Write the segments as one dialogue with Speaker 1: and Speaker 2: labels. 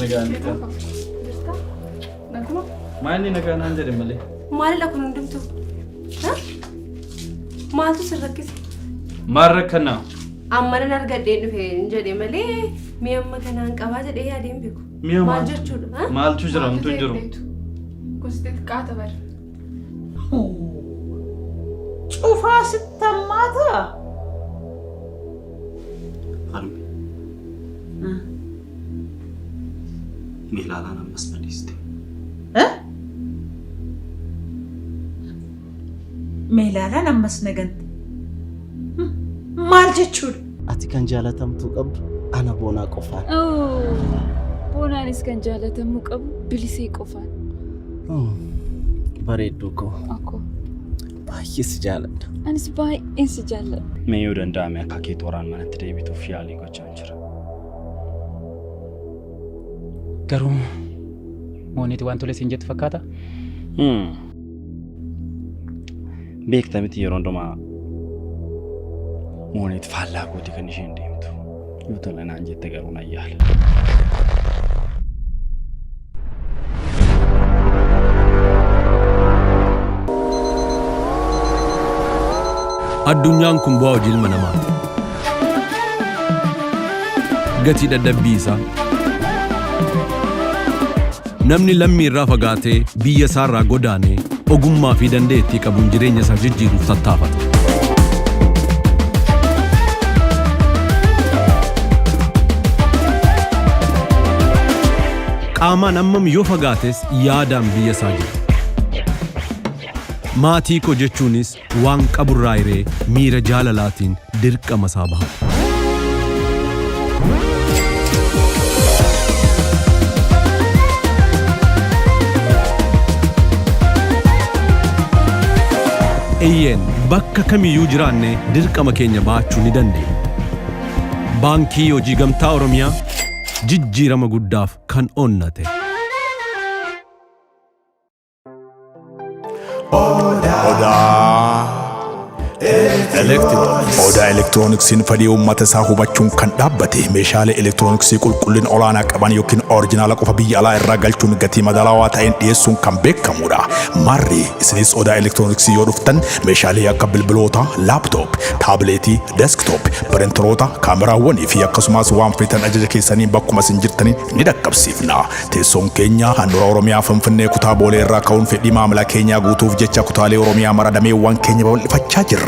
Speaker 1: Nagaa nagaa.
Speaker 2: Jirta? Naguma?
Speaker 1: Maalli nagaa naan jedhe malee.
Speaker 2: Maalidha kun hundumtuu? Ha? Maaltu sin rakkise?
Speaker 1: Maal rakkannaa?
Speaker 2: Amma nan argadhee dhufe hin jedhe malee mi'a amma kanaan qabaa jedhee yaadee hin beeku.
Speaker 1: Mi'a
Speaker 2: Maal
Speaker 1: maal?
Speaker 2: jechuudha? Ha?
Speaker 1: Maaltu jira? Homtuu hin jiru.
Speaker 3: Gosti xiqqaata bara.
Speaker 4: Cufaa sitti hammaataa?
Speaker 5: Harme. Meelaalaan ammas na dhiiste.
Speaker 4: Meelaalaan ammas na gante. Maal jechuudha?
Speaker 5: Ati kan jaalatamtuu qabdu ana boonaa qofaan.
Speaker 3: Boonaanis kan jaalatamuu qabu bilisee qofaan.
Speaker 5: Bareedduu koo
Speaker 3: Akkoo.
Speaker 5: baay'ee si jaaladha.
Speaker 3: Anis baay'een si jaalladha.
Speaker 5: Mee yoo danda'ame akka kee tooraan manatti deebituuf yaalii gochaan jira.
Speaker 6: Garuu Mooneeti waan tole siin jettu fakkaata.
Speaker 5: Beekta miti yeroo hundumaa Mooneet faallaa kooti kan isheen deemtu. Yoo tole naan jette garuu nan yaala.
Speaker 7: Addunyaan kun bu'aa hojii ilma namaati. Gatii dadhabbii isaa. Namni lammii irraa fagaatee biyya isaa irraa godaanee ogummaa fi dandeettii qabuun jireenya isaa jijjiiruuf tattaafata. Qaamaan hammam yoo fagaates yaadaan biyya isaa jira. Maatii koo jechuunis waan qaburraa hiree miira jaalalaatiin dirqama isaa bahata. Eeyyeen bakka kamiyyuu jiraanne dirqama keenya bahachuu ni dandeenya. Baankii Hojii Gamtaa Oromiyaa jijjiirama guddaaf kan onnate.
Speaker 8: Odaa Odaa Elektirooniksiin fedhii uummata isaa hubachuun kan dhaabbate meeshaalee elektirooniksii qulqullina olaanaa qaban yookiin orijinaala qofa biyya alaa irraa galchuun gatii madaalawaa ta'een dhiyeessuun kan beekamudha. Marri isinis Odaa Elektirooniksii yoo dhuftan meeshaalee akka bilbiloota, laaptoop, taabileetii, desktop, piriintaroota, kaameraawwanii fi akkasumas waan feetan ajaja keessanii bakkuma isin jirtanii ni dhaqqabsiifna. Teessoon keenya handhuura Oromiyaa Finfinnee kutaa Boolee irraa ka'uun fedhii maamila keenyaa guutuuf jecha kutaalee Oromiyaa mara dameewwan keenya babal'ifachaa jirra.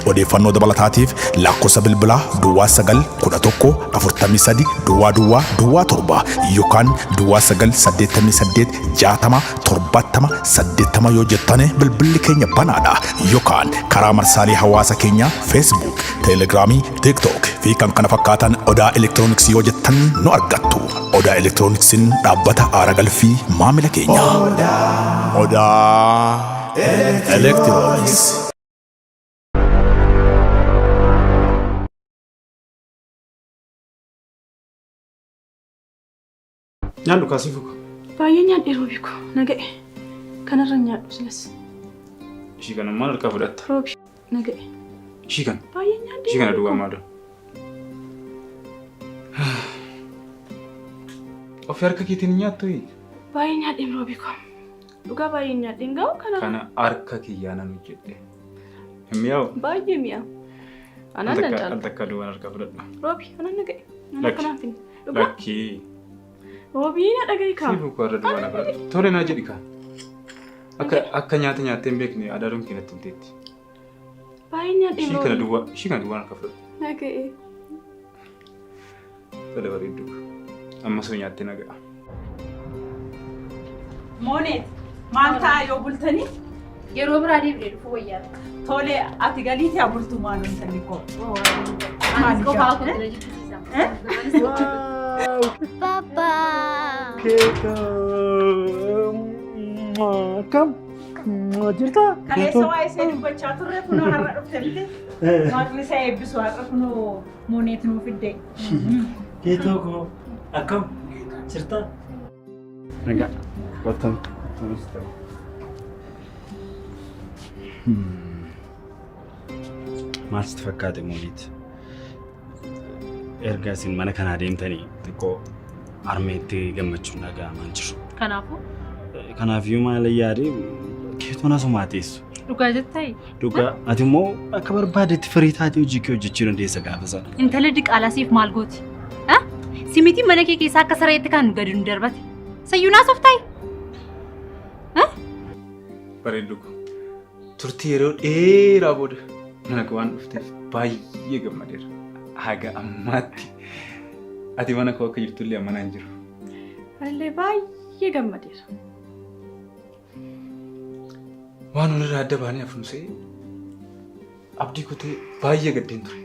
Speaker 8: Odeeffannoo dabalataatiif lakkoofsa bilbilaa duwwaa 9 11 43 duwwaa duwwaa duwwaa 7 yookaan duwwaa 9 88 60 70 80 yoo jettane bilbilli keenya banaadha. Yookaan karaa marsaalee hawaasa keenyaa Facebook, Teelegiraamii, TikTok fi kan kana fakkaatan Odaa Elektirooniksii yoo jettan nu argattu. Odaa Elektirooniksiin dhaabbata aara galfii maamila keenya. Odaa Elektirooniks.
Speaker 1: Nyaadhu kaasii fuka.
Speaker 3: Baay'ee nyaadhe roobi koo na ga'e. Kanarra hin nyaadhu silas.
Speaker 1: Ishii kana maal harkaa fudhatta?
Speaker 3: Roobi na ga'e.
Speaker 1: Ishii kana.
Speaker 3: Baay'ee nyaadhe.
Speaker 1: Ishii kana duwwaa maadha. Ofii harka keetiin hin nyaattu?
Speaker 3: Baay'ee nyaadhe roobi koo. Dhugaa baay'ee nyaadhe hin ga'u kana.
Speaker 1: Kana harka kiyyaa nan hojjedhe. Hin mi'aawu?
Speaker 3: Baay'ee mi'a. Anaan nan caala.
Speaker 1: Al takka duwwaan harkaa fudhadhu.
Speaker 3: Roobi anaan na ga'e. Anaan
Speaker 1: Lakki.
Speaker 3: akkanaan finne. Dhugaa.
Speaker 1: Lakkii.
Speaker 3: Roobii na dhaga'i kaa.
Speaker 1: Siifuu koo irra duwwaan fudhadhu. Tole naa jedhi kaa. Akka akka nyaata nyaattee hin beekne adaaduun kee natti himteetti.
Speaker 3: Baay'ee nyaadhe
Speaker 1: Ishii kana
Speaker 3: roobii.
Speaker 1: duwwaa ishii kana duwwaan harkaa fudhadhu.
Speaker 3: Na ga'e.
Speaker 1: Tole bareedduu. Amma soo nyaattee na ga'a.
Speaker 4: Mooneet maal ta'a yoo bultanii?
Speaker 2: Yeroo biraa deebinee dhufuu wayyaa.
Speaker 4: Tole ati galiitii haa bultu maaloo intalli koo.
Speaker 2: Anis qofaa koo na jibbisiisa.
Speaker 9: Papa.
Speaker 10: Akkam? Jirta?
Speaker 4: Kaleessa waa'ee ishee dubbachaa turre kunoo har'a dhufte miti. Waaqni isa eebbisu har'a kunoo Mooneet nuu fidde.
Speaker 10: Keetoo koo akkam? Jirta?
Speaker 5: Nagaa. Kottan. Maal sitti fakkaate Mooniit? Erga isin mana kanaa deemtanii xiqqoo Harmeetti gammachuun dhaga'amaa jiru.
Speaker 9: Kanaafuu?
Speaker 5: Kanaafiyyuu maal yaade keetoon asumaa teessu.
Speaker 9: Dhugaa jettaa?
Speaker 5: Dhugaa ati immoo akka barbaadetti firii taatee hojii kee hojjechuu dandeessa gaafa sana.
Speaker 9: Intala diqaalaa siif maal gooti? Si miti mana kee keessaa akka sareetti kan gadi nu darbate. Sayyuu naasoof taa'i.
Speaker 1: Bareeddu ko. Turtii yeroo dheeraa booda mana koo waan dhufteef baay'ee gammadeera. Haga ammaatti ati mana koo akka jirtullee amanaa hin jiru.
Speaker 3: Anillee baay'ee gammadeera.
Speaker 1: Waan walirraa adda baanee hafnusee abdii kutee baay'ee gaddeen ture.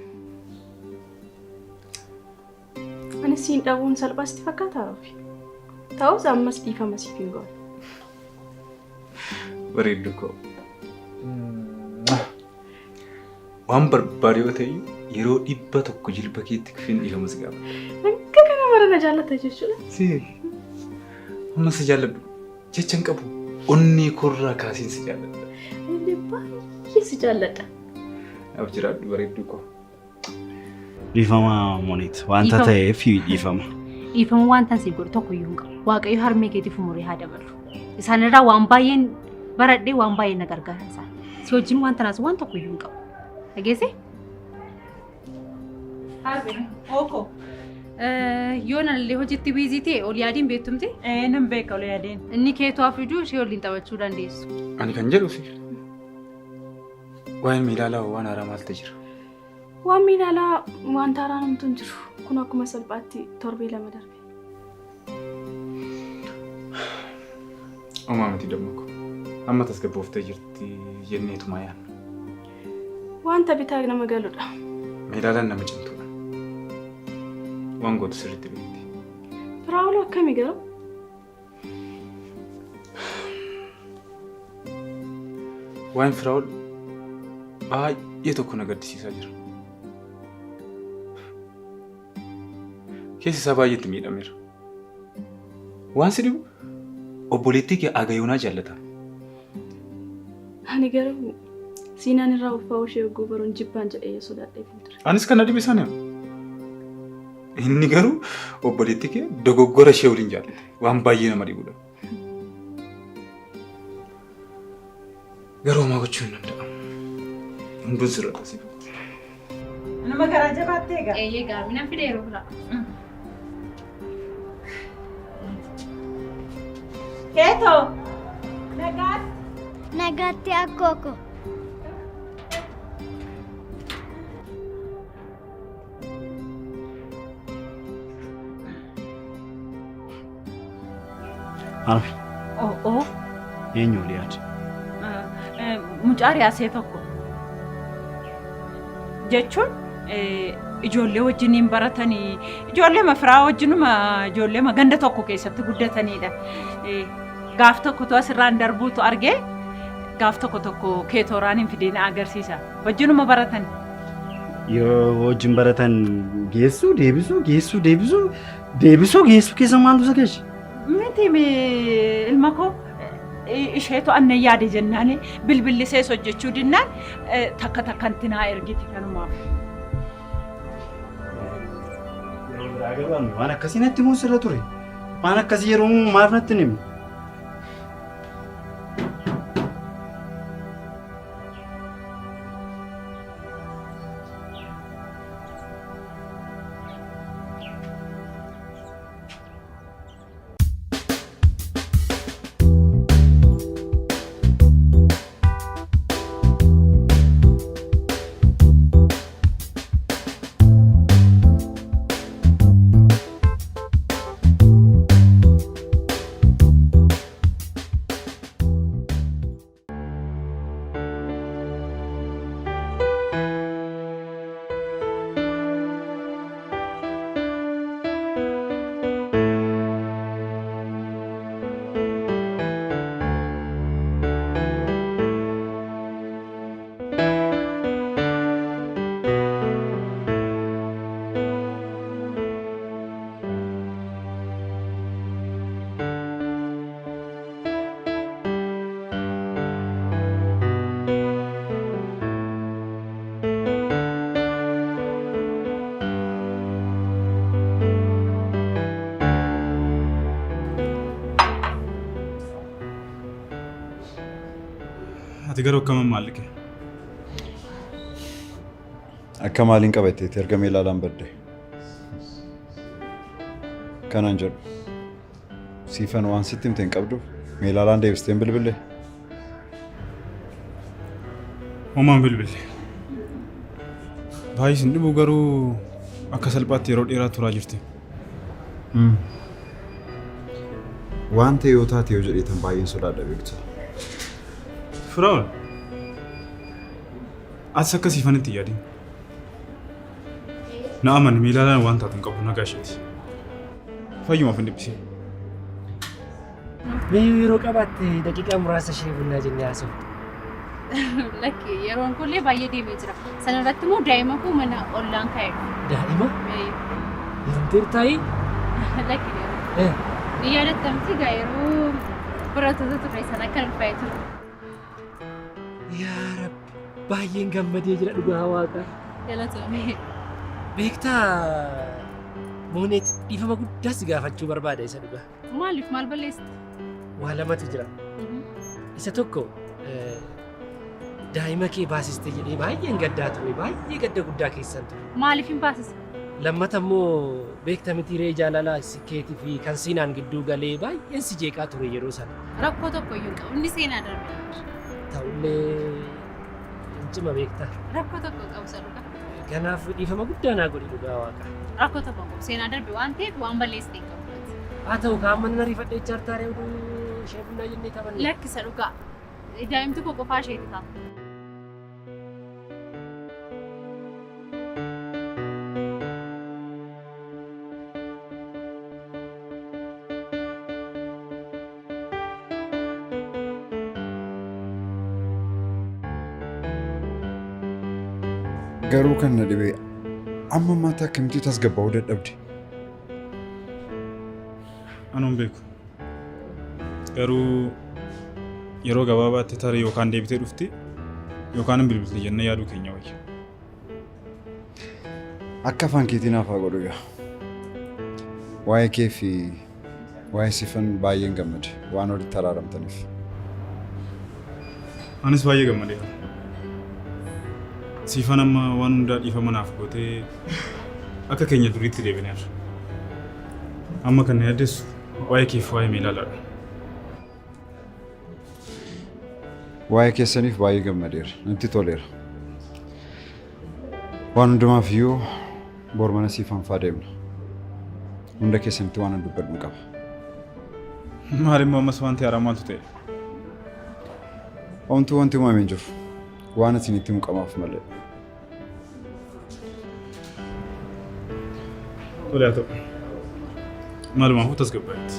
Speaker 3: Anis siin dhabuun salphaa sitti fakkaataa Roobi? Ta'us ammas dhiifama siif hin goone.
Speaker 1: Bareeddu koo. Waan barbaade yoo ta'e yeroo 100 jilba keetti kufeen dhiifama si gaafadha.
Speaker 3: Hanga kana mara na jaallata jechuudha.
Speaker 1: Si amma si jaalladhu jecha hin qabu. Onnee koorraa kaaseen si jaalladha.
Speaker 3: Anillee baay'ee si jaalladha.
Speaker 1: Naaf jiraadhu bareedduu koo.
Speaker 5: Dhiifama Mooniit wanta
Speaker 9: Dhiifama.
Speaker 5: ta'eef dhiifama.
Speaker 9: Dhiifama waan siif godhu tokko iyyuu hin qabu. Waaqayyo harmee keetiif umurii haa dabalu. Isaan irraa waan baay'een baradhee waan baay'een na gargaaran isaan. Si wajjin waan tanaas waan tokko iyyuu hin qabu. Dhageessee?
Speaker 4: Harbe, ooko.
Speaker 9: Yoo nallee hojiitti busy ta'e ol yaadiin beektumti?
Speaker 4: Ee, nan beeka ol yaadeen.
Speaker 9: Inni keetu haa fiduu ishee waliin taphachuu dandeessu.
Speaker 1: Ani kan jedhu si waa'een miilaalaa waan haaraa maaltu jira?
Speaker 3: Waan miilaalaa wanta haaraan homtuu hin jiru. Kun akkuma salphaatti torbee 2 darbe.
Speaker 1: Homaa miti dammako. Amma tasgabbooftee jirti jenneetuma yaadna.
Speaker 3: Wanta bitaa nama galudha.
Speaker 1: Miilaalaan nama cimtuudha. Waan gootu sirriitti beekti.
Speaker 3: Firaa'ol akkamii garuu?
Speaker 1: Waa'een Firaa'ol baay'ee tokko na gaddisiisaa jira. Keessi isaa baay'eetti miidhameera. Waan si dhibu obboleettii kee Agayoonaa jaallata.
Speaker 3: Ani garuu siinaan irraa ulfaa'uu ishee hogguu baruun jibbaan jedhee sodaadheef hin ture.
Speaker 1: Anis kan na dhibe sana. Inni garuu obboleettii kee dogoggora ishee waliin jaallate. Waan baay'ee nama dhibudha. Garuu homaa gochuu hin danda'amu. Hunduun sirra si.
Speaker 4: Nama garaa jabaattee egaa.
Speaker 9: Eeyyee gaarmina fide yeroo biraa.
Speaker 4: Keetoo. Nagaatti.
Speaker 11: Nagaatti akkooko.
Speaker 5: Harme
Speaker 4: Oo oo.
Speaker 5: eenyu olii yaada?
Speaker 4: Mucaa riyaasee tokko. Jechuun ijoollee wajjiniin baratanii ijoollee mafiraa wajjinuma ijoollee ganda tokko keessatti guddatanidha. Gaaf tokkotu asirraan darbuutu argee gaaf tokko tokko keetooraan hin fidee na agarsiisa. Wajjinuma baratan.
Speaker 5: Yoo wajjin baratan geessuu deebisuu geessuu deebisuu deebisuu geessuu keessa maaltu isa geeshe?
Speaker 4: Miti ilma koo isheetu annan yaade jennaan bilbillisees hojjechuu dinnaan takka takkanti naa ergiti kanumaaf.
Speaker 5: Yeroo biraa garuu ani waan akkasii natti himuun sirra ture. Waan akkasii yeroo maaf natti hin himne?
Speaker 1: Ati garuu akkam amma haalli kee?
Speaker 12: Akka maaliin qabatteetti erga Meelaalaan badde. Kanan jedhu. Siifan waan sitti himte hin qabdu. Meelaalaan deebistee hin bilbille.
Speaker 1: Homaa hin bilbille. Baay'ee sin dhibu garuu akka salphaatti yeroo dheeraa turaa jirti.
Speaker 12: Waan ta'e yoo taate yoo jedheetan baay'een sodaadha beekta.
Speaker 1: Firaa'ol. Atis akka siifanitti hin yaadin. Na amani Meelaalaan waan taatu hin qabu nagaa isheeti. Fayyumaaf hin dhiphisin.
Speaker 10: Mee yeroo qabaatte daqiiqaa muraasa ishee bunnaa jennee haasofna.
Speaker 9: Lakki yeroon kullee baay'ee deemee jira. Sana irratti immoo daa'ima koo mana ollaan kaa'e.
Speaker 10: Daa'ima? Heerumteertaayi?
Speaker 9: Lakki deema. Ni yaadatta miti gaa yeroo barattoota turre sana akkan ulfaa'ee ture.
Speaker 10: Yaa Rabbi baay'een gammadee jira dhugaa waaqa.
Speaker 9: Galatoomee.
Speaker 10: Beektaa Mooneet dhiifama guddaa si gaafachuu barbaada isa dhugaa.
Speaker 9: Maaliif maal balleessite?
Speaker 10: Waa lamatu jira. Isa tokko daa'ima kee baasiste jedhee baay'een gaddaa ture baay'ee gadda guddaa keessan ture.
Speaker 9: Maaliif hin baasise?
Speaker 10: Lammata immoo beekta miti ree jaalala keetii fi kan siinaan gidduu galee baay'een si jeeqaa ture yeroo sana.
Speaker 9: Rakkoo tokko iyyuu hin qabu. Inni seenaa darbe.
Speaker 10: Ta'ullee hin cima beekta.
Speaker 9: Rakkoo tokko hin qabu isa dhugaa.
Speaker 10: Kanaaf dhiifama guddaa naa godhi dhugaa waaqa.
Speaker 9: Rakkoo tokko hin qabu. Seenaa darbe waan ta'eef waan balleessite hin qabu.
Speaker 10: Haa ta'u kaa amma nan ariifadhe chaartaaree oduu ishee bunnaa jennee taphanne.
Speaker 9: Lakkisa dhugaa. Daa'imti koo qofaa isheeti ta'a.
Speaker 12: Garuu kan na dhibe amma ammaatti akkamitti tasgabbaa'uu dadhabde?
Speaker 1: Anuu hin beeku. Garuu yeroo gabaabaatti tarii yookaan deebitee dhufti yookaan hin bilbilti jennee yaaduu keenya wayya.
Speaker 12: Akka afaan keetii naaf haa godhu egaa. Waa'ee kee fi waa'ee Sifan baay'een gammade waan walitti araaramtaniif.
Speaker 1: Anis baay'ee gammadeera. Siifan amma waan hundaa dhiifama naaf gootee akka keenya duriitti deebineerra. Amma kan na yaaddessu waa'ee keef waa'ee Meelaalaadha.
Speaker 12: Waa'ee keessaniif baay'ee gammadeera. Natti toleera. Waan hundumaaf iyyuu bor mana Siifan faa deemna. Hunda keessanitti waan an dubbadhu qaba.
Speaker 1: Maal immoo ammas wanti haaraa maaltu ta'e?
Speaker 12: Homtuu wanti uumame hin jiru. Waan isinitti himu qabaaf malee.
Speaker 1: Tole haa ta'u. Maalumaafuu tasgabbaa'etti.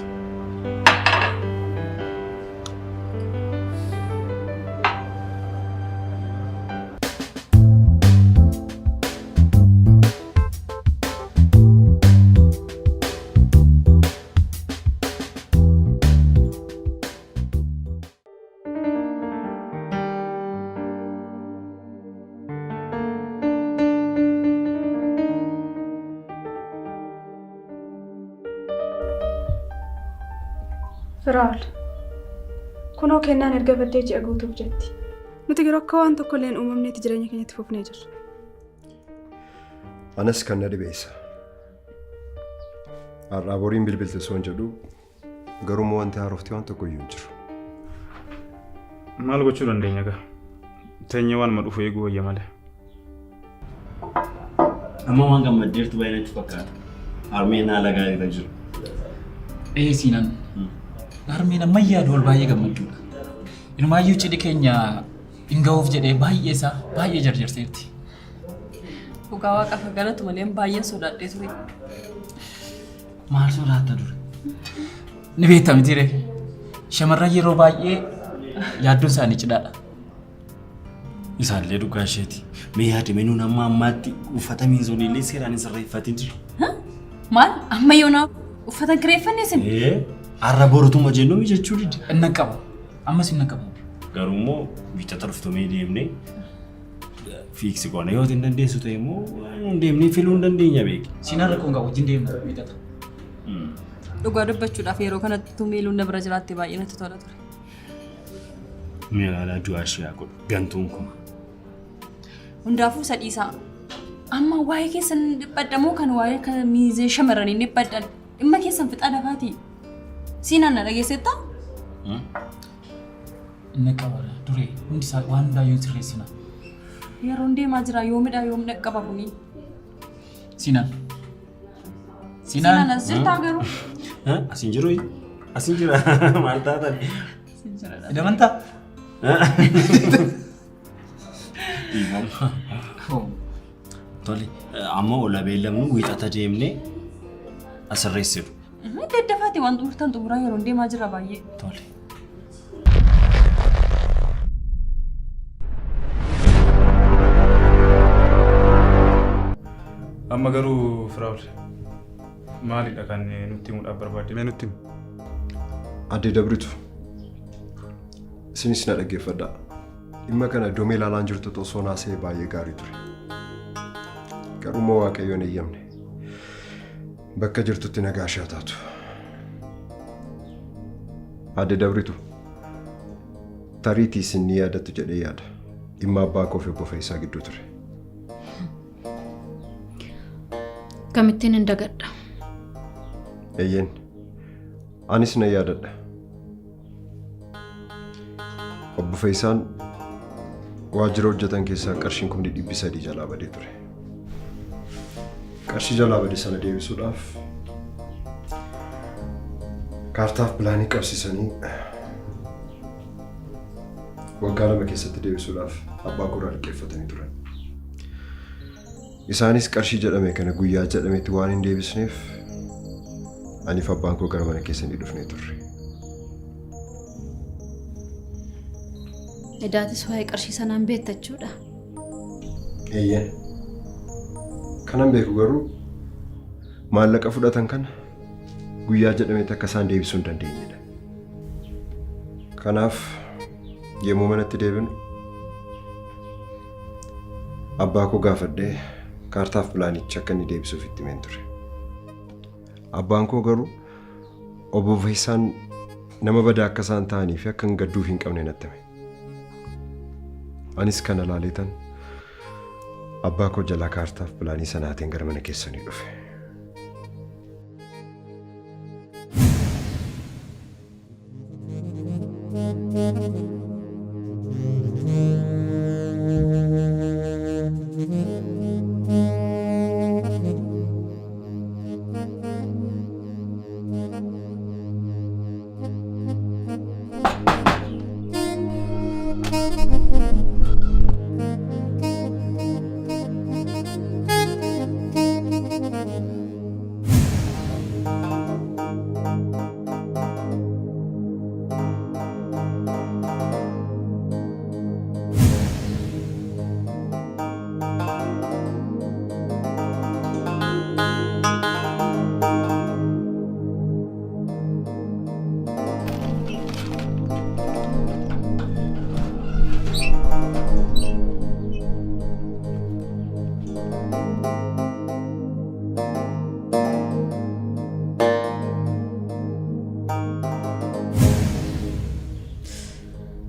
Speaker 3: Firaa'ol. Kunoo kennaan erga baddee ji'a guutuuf jetti. Nuti garuu akka waan tokko illee hin uumamneetti jireenya keenyatti fufnee jirra.
Speaker 13: Anas kan na dhibe isa. Har'aa boriin bilbilte osoo hin jedhu garuu immoo wanti haarofti waan tokko iyyuu hin jiru.
Speaker 1: Maal gochuu dandeenya egaa? Teenyee waanuma dhufu eeguu wayya malee.
Speaker 5: Amma waan gammaddeertu baay'ee natti fakkaata. Harmeen haala gaarii irra jiru.
Speaker 6: Ee siinan. Harmeen amma yaadu ol baay'ee gammadduudha. Inumaayyuu cidhi keenya hin ga'uuf jedhee baay'ee isaa baay'ee jarjarseerti.
Speaker 2: Dhugaa waaqaaf galatu malee baay'een sodaadhee ture.
Speaker 6: Maal sodaatta dure? Ni beekta miti ree. Shamarran yeroo baay'ee yaaddoon isaanii cidhaadha.
Speaker 5: Isaallee dhugaa isheeti. Mee yaadi mee nuun amma ammaatti uffata miinzolii illee seeraan hin sirreeffatin jiru.
Speaker 2: Maal amma yoonaa uffata hin kireeffanne isin?
Speaker 5: Ee har'a borutuma jennu mijachuu dide.
Speaker 6: Inna qabu. Ammas inna qabu.
Speaker 5: Garuu immoo wiixata dhuftu mee deemnee fiiksi goona yoo hin dandeessu ta'e immoo hin deemnee filuu hin dandeenya beeki.
Speaker 6: Siinaan rakkoo hin qabu wajjin deemna wiixata.
Speaker 2: Dhugaa dubbachuudhaaf yeroo kanatti utuu miiluun na bira jiraatte baay'ee natti tola ture.
Speaker 5: Meelaalaa du'aa ishee haa godhu gantuun kun.
Speaker 14: Hundaafuu isa dhiisaa. Amma waa'ee keessan dhiphadha moo kan waa'ee kan miizee shamarranii dhiphadhan? Dhimma keessan fixaa dafaatii. Siinaan na dhageessettaa?
Speaker 6: Inni qabara duree hundi isaa waan hundaayyuu sirreessina.
Speaker 14: Yeroon deemaa jira yoomidha yoom dhaqqaba kuni?
Speaker 6: Siinaan.
Speaker 14: Siinaan as jirtaa garuu?
Speaker 5: Asin jiru asin jira maal taatan?
Speaker 14: Asin jira.
Speaker 6: Hidhamantaa?
Speaker 5: Dhiifama. Tole amma ola beellamnu wiixata deemnee asirreessinu.
Speaker 14: Daddafaati waan xumurtan xumuraa yeroon deemaa jira baay'ee.
Speaker 5: Tole.
Speaker 1: Amma garuu Firaa'ol maalidha kan nutti himuudhaaf barbaadde? Mee nutti himi.
Speaker 13: Addee Dabritu, isinis na dhaggeeffadhaa. Dhimma kana iddoo Meelaalaan jirtutti osoo naasa'ee baay'ee gaarii ture. Garuu immoo Waaqayyo hin eeyyamne. Bakka jirtutti nagaa ishee haa taatu. Aadde Dabritu, tariitii isin ni yaadattu jedhee yaada. Dhimma abbaa koo fi obbo Fayisaa gidduu ture.
Speaker 15: Kamittiin hin dagadha.
Speaker 13: Eeyyeen, anis nan yaadadha. Obbo Fayyisaan waajjira hojjetan keessaa qarshiin kumni dhibbi sadii jalaa badee ture. Qarshii jalaa bade sana deebisuudhaaf kaartaaf pilaanii qabsiisanii waggaa 2 keessatti deebisuudhaaf abbaa koorraa liqeeffatanii turan. Isaanis qarshii jedhame kana guyyaa jedhametti waan hin deebisneef aniif abbaan koo gara mana keessanii dhufnee turre.
Speaker 15: Edaatis waa'ee qarshii sanaan beekta jechuudha.
Speaker 13: Eeyyeen. Kanan beeku garuu maallaqa fudhatan kana guyyaa jedhametti akka isaan deebisuu hin dandeenyedha. Kanaaf yommuu manatti deebinu Abbaa koo gaafadhee kaartaaf pilaanicha akka inni deebisuuf itti himeen ture. Abbaan koo garuu obbo Fayyisaan nama badaa akka isaan ta'anii fi akka hin gadduuf hin qabne natti hime. Anis kana laaleetan abbaa koo jalaa kaartaaf pilaanii sana hateen gara mana keessanii dhufe.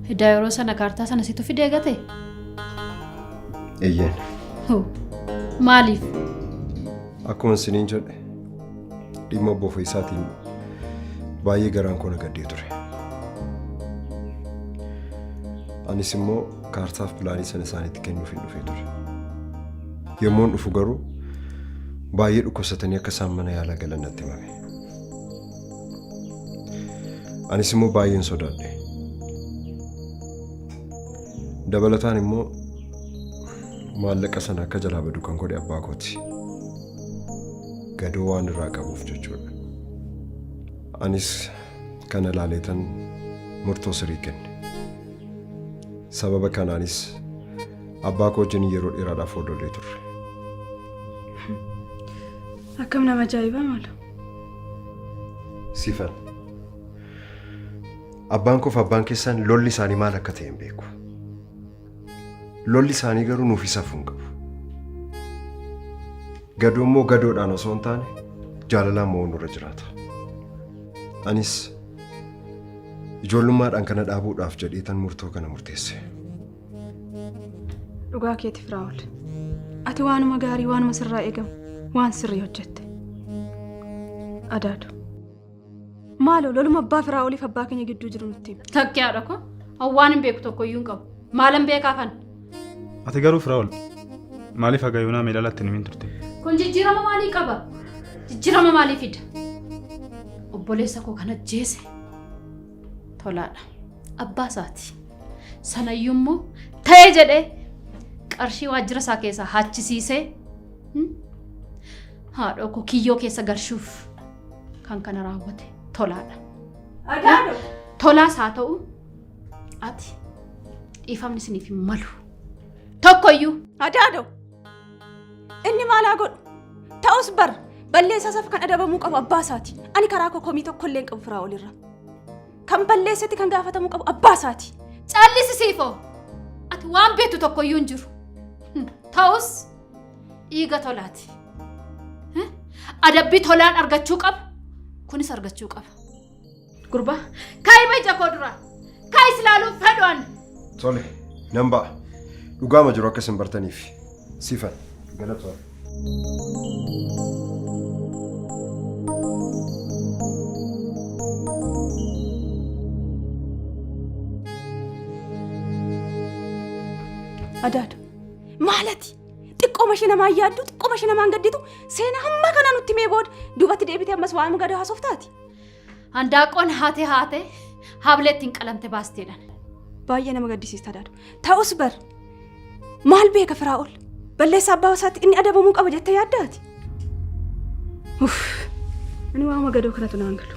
Speaker 15: Edaa yeroo sana kaartaa sana situ fidee gate?
Speaker 13: Eeyyeen.
Speaker 15: Hoo, Maaliif?
Speaker 13: Akkuma isiniin jedhe dhimma obbo Fayyisaatiin baay'ee garaan koo na gaddee ture. Anis immoo kaartaaf pilaanii sana isaanitti kennuuf hin dhufee ture. Yommuun dhufu garuu baay'ee dhukkubsatanii akka isaan mana yaalaa galan natti himame. Anis immoo baay'een sodaadhe. Dabalataan immoo maallaqa sana akka jalaa badu kan godhe abbaa kooti. Gadoo waan irraa qabuuf jechuudha. Anis kana ilaaleetan murtoo sirrii kenne. Sababa kanaanis abbaa koo wajjin yeroo dheeraadhaaf wal lollee turre.
Speaker 3: Akkam nama ajaa'iba maalo.
Speaker 13: Sifan. Abbaan koof abbaan keessan lolli isaanii maal akka ta'e hin beeku. Lolli isaanii garuu nuuf safuu hin qabu. Gadoo immoo gadoodhaan osoo hin taane jaalalaan mo'uun nurra jiraata. Anis Ijoollummaadhaan kana dhaabuudhaaf jedheetan murtoo kana murteesse.
Speaker 3: Dhugaa keeti Firaa'ol. Ati waanuma gaarii waanuma sirraa eegamu waan sirrii hojjette. Adaado. Maaloo loluma abbaa Firaa'oliif abbaa keenya gidduu jiru nutti himi.
Speaker 15: Takkee haadha koo waan hin beeku tokko iyyuu hin qabu. Maalan beekaa kana?
Speaker 1: Ati garuu Firaa'ol maaliif haga yoonaa meelaalatti hin himin turte?
Speaker 15: Kun jijjiirama maalii qaba? Jijjiirama maalii fida? Obboleessa koo kan ajjeese tolaadha. Abbaa isaati. Sanayyuu immoo ta'e jedhee qarshii waajjira isaa keessaa hachisiisee haadhoo koo kiyyoo keessa galchuuf kan kana raawwate tolaadha.
Speaker 3: Adaado!
Speaker 15: Tolaas haa ta'u ati dhiifamni isiniif hin malu. Tokkoyyuu.
Speaker 3: Adaado! Inni maal haa godhu? Ta'us bar balleessaa isaaf kan adabamuu qabu abbaa isaati. Ani karaa koo komii tokko illee hin qabu Firaa'ol irra. Kan balleessetti kan gaafatamuu qabu abbaa isaati.
Speaker 15: Callisi siifoo! Ati waan beektu tokkoyyuu hin jiru. Ta'us dhiiga tolaati. Adabbii tolaan argachuu qabu kunis argachuu qaba. Gurbaa kaa'i ija koo duraa kaa'i silaaluun fedhu ani.
Speaker 13: Tole, nan ba'a. Dhugaama jiru akka isin bartaniif. Sifan, galatoon.
Speaker 3: Adaado maalati xiqqooma ishee namaan yaaddu xiqqooma ishee namaan gadditu seenaa hamma kana nutti mee booda duubatti deebitee ammas waan gada haasoftaati.
Speaker 15: Handaaqoon haate haate hablee ittiin qalamte baasteedhaan.
Speaker 3: Baay'ee nama gaddisiista Adaado. Ta'us bar maal beeka Firaa'ol balleessaa abbaa isaatti inni adabamuu qaba jettee yaaddaati. Uff ani waama gadoo kanatu naan galu.